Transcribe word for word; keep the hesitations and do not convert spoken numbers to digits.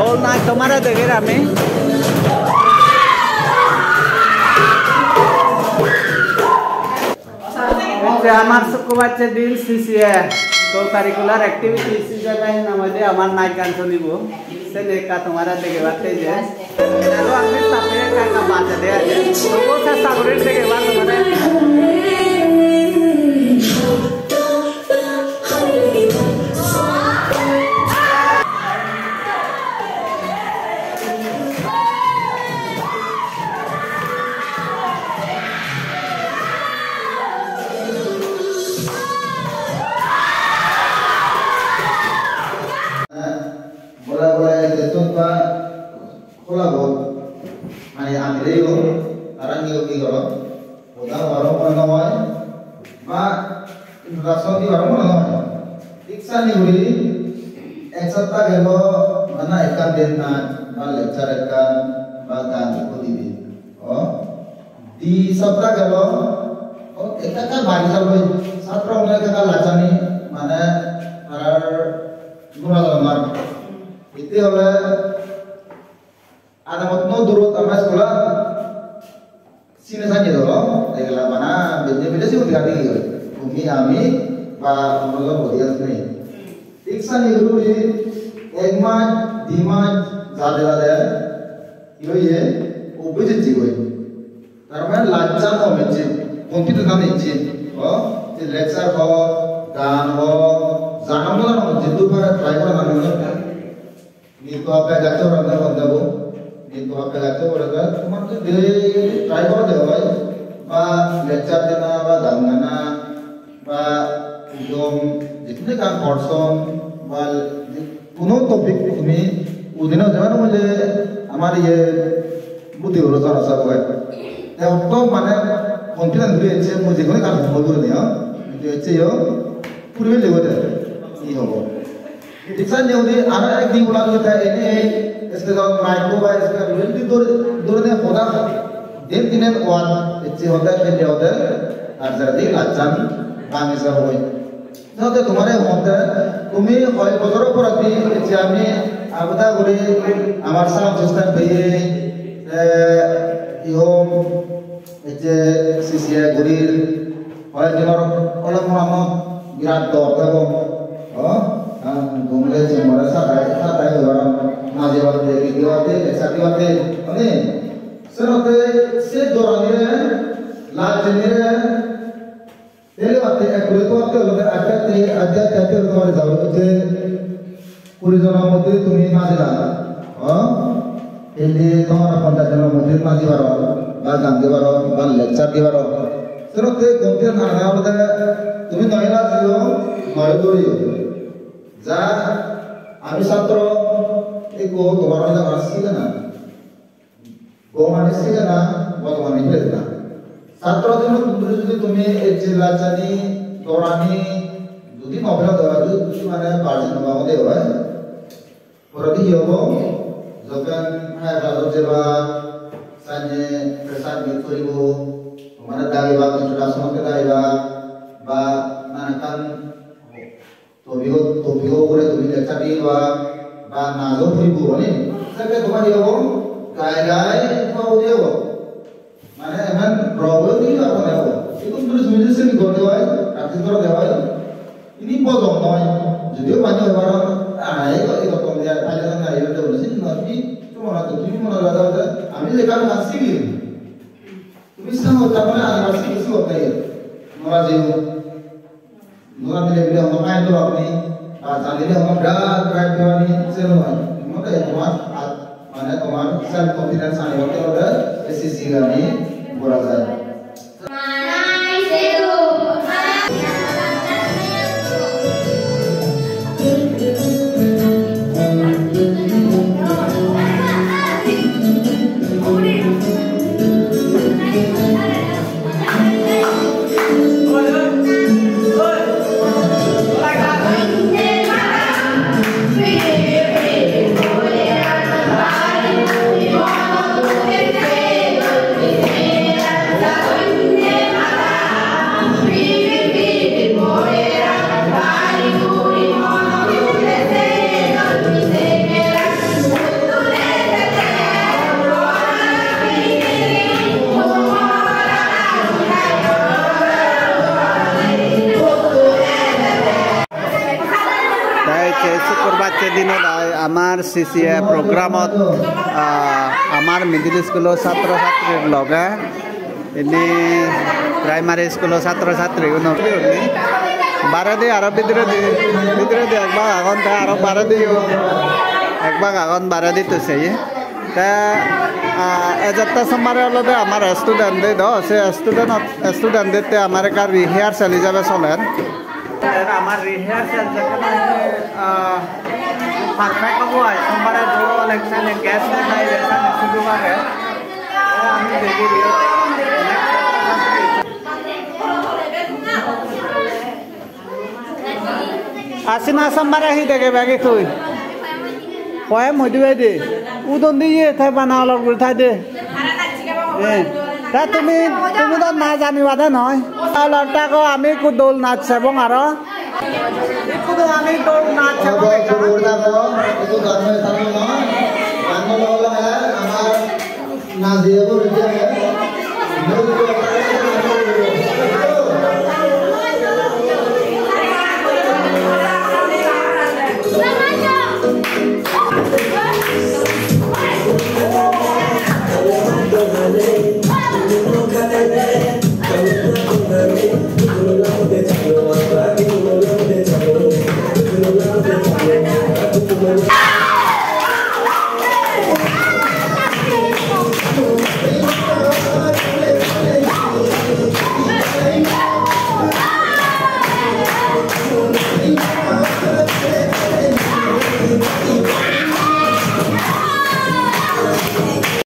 All night tomare deger ami. Ecche amar sukkubacche din C C A, co-curricular activity, C C A hi nang hoide amar naj gan solibo. Seni ekka tomare degebatte je. Aro ami staff-e ekka ekka bajede aje. Tobuo chesta guri degebar tomare. Bola bola ejettun ba hola bo. Mane amile yo, tara niyo ki goro. Hoda hobaro mone no hoi, ba introduction dibaro mone no hoi. Thik sani guri ek sapta gelo, bana ekkan din naj, ba lecture ekkan, ba gan ekko dibe. O, di sapta gelo, o, ekka ekka bari jabo. Satro gune ekka ekka lachani, mane, tarar gura dor mar. Ite ole, adamot no durot ama school-an. Sine sanye doro, egela bana benne benne sigun dega degi oi. Tumi ami ba hono jon bodi aji nei. Thik sanye guri ek maj, di maj jade jade hi oye, obbe jecche goi. Tar mane lajja no mecche, confidence no mecche. O, je lecture ho, gan ho, jana mona no, jiddur pare try gora no. Nitto hakke gaccho gorande hon debo. Nitto hakke gaccho gorande tomar jodi try gorode oi, ba lecture dena, ba gan gana, ba ekdom jekhono ekkan portion, ba je hono topic tumi udine jemon hoile amar iye buddhi holo jora sabo oi. Te otto mane confidence guri ecche mui jekhono ekkan hobo guri diyo. Kintu ecche yo puribe lego de. Hi hobo? Teacher ne udi aro ek din bola udi te ene ei stage-ot micro ba speaker udi dor-, dorine hoda hoi. Din dinen one ecche hoda, pende hoda, ar jara di lachan bangi sa hoi. Note tomare hoda, tumi hoi bojor por di ecche ami agoda guri amar sound system peye, eh, ihom, ecche C C A gurir, Hoi dinor ole monanot birat dor thebo. O, ah, gomle je more sadai, sadai hoi aro najebatte, gidibatte, lecture dibatte, oni? Senotte se doranire, lajjenire, telebatte, ekure tobatte olode aste aste, aste aste, aste aste tomare jabo hotte. Kuri jono moddhe tumi najila, o? Indi tomar ponchas jono moddhe naji paro, ba gan di paro, ba lecture di paro. Senotte gomti nana olode tumi noi najiyo, noi doriyo. Ja ami satro ekko tomar hoide amar sigana. Gom ani sigana, bojong ani pele dena. Satro jibonot tumi jodi tumi ecche lachani, dorani, jodi no pelo dora, jodi tumi mane virgin no ode oi, poredi hi obo? Jokken higher class-ot jeba, sanye pressure meet guribo, mane dagibak, introduction-ot dagibak, ba nanakkan Topic-o, topic-o ugure tumi lecture diba, ba najo puribo, oni? Sekke tomar hi obo? Gai gai tomar udi obo. Mane emon rogo udi obo, mane obo. Ekku tumi tumi jodi sini gorode oi, practice gorode oi. Ini bojong noi. Jodio mane hoi paro, ah, ei to, ei to tom dia, pale na, ei to, sini noi, tumi, tumi mone, tumi mone lagao de, ami je kaam assi ki? Tumi sini hoi, tamane ami assi ki, sini hoi, nora jeo. Nora bile bile hono kain do apni, ba janile hono birat kain do ani, se noi. Mane tomar at-, mane tomar self confidence ani hote hote, ei C C A ani gora jai. C C A programot, ah, amar middle school-o satro satrir loge, indi primary school-o satro satri uno baredi aro bidiredi, bidiredi ek bak agon, te aro barediyo ek bak agon, baredi to sei. Te, ah, ejette sommare olode amar student de do, se student, student de te amar ekka rehearsal ijebe soler. Amar rehearsal jekkene, ah, perfect obo ai, sombare do onek sene guest nai, sene sudu age. Ami degi. Asina sombare hi dege bagi tui? Poem hoi dibe de. Udon diye thai bana olor guri thai de. Eh, ta tumi, tumi do na janiba de noi. Alor ta go ami ekku dol nach sebong aro. Ekku do ami dol nach sebong.